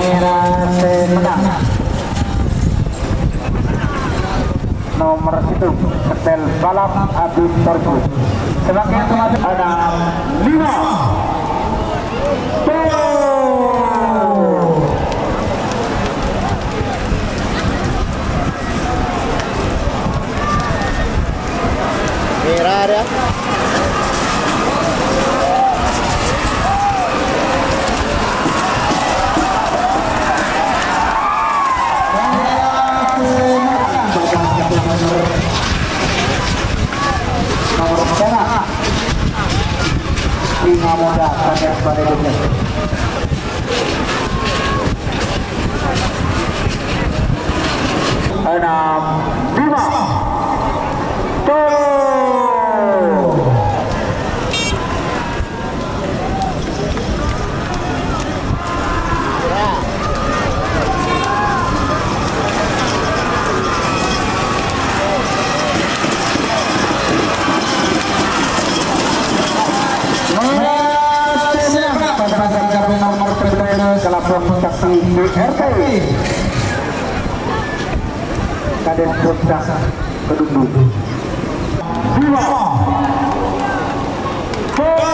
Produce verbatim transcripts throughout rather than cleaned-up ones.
Era sè mennang. Nomer sèttong, setel balap Abid Torbu. Semakin semakin ada lima. Tuh. Merah dia. Nomor merah. Singa Muda, kaget pada dunia. Enam, lima. Tuh. Nomor sebelas, pasangan samping nomor sebelas, kalabân saksi B R T. Kadek Bocah Kedungdung. Dua. Gol.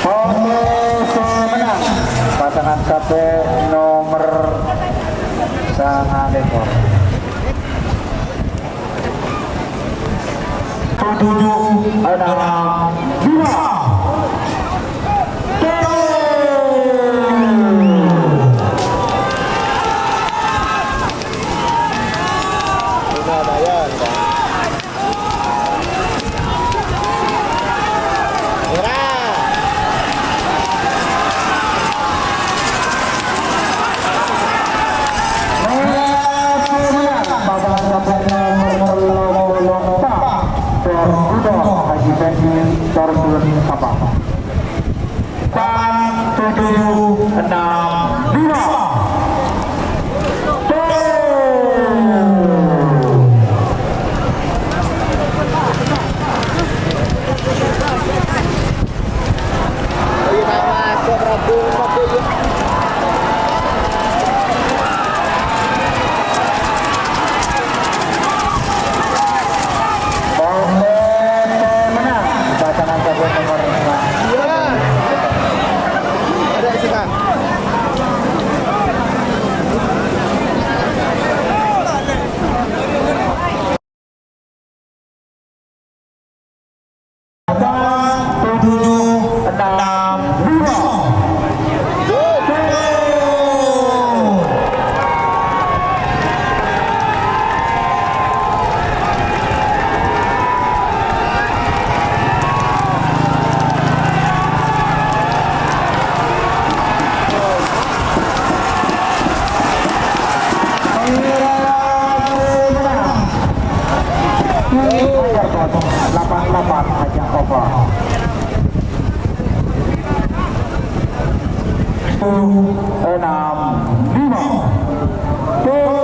Polres Sumedang, pasangan samping nomor sanga lèkor. Tujuh, enam, dua. Gol. Empat, tujuh, enam, lima. Gol. Polres Sumedang, pasangan samping nomor lima. Tujuh, enam, lima. Lapan lapan aja over. Sepuluh, enam, lima. Gol.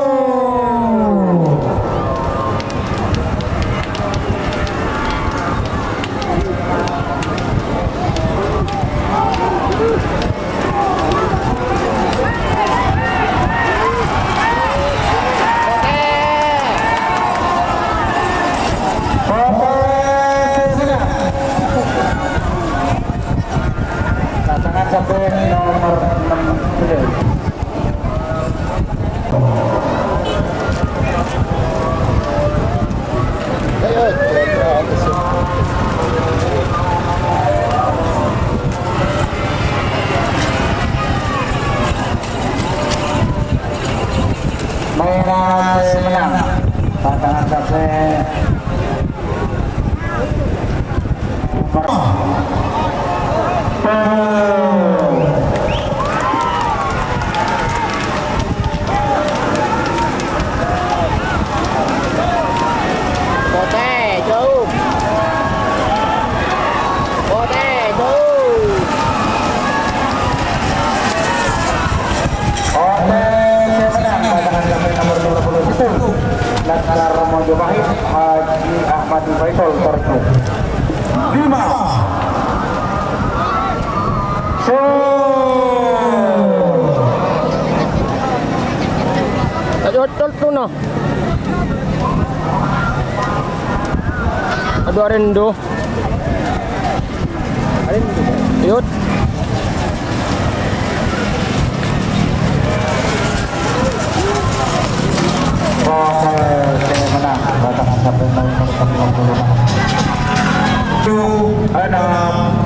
Pasangan samping nomor enam belas. Wahid Haji Ahmad Faisal Tarjo. Lima. So. Ayo, tol tuno. Aduh, arendo. Yut. Proses menang, batang sampai nomor enam puluh enam. Tujuh, enam.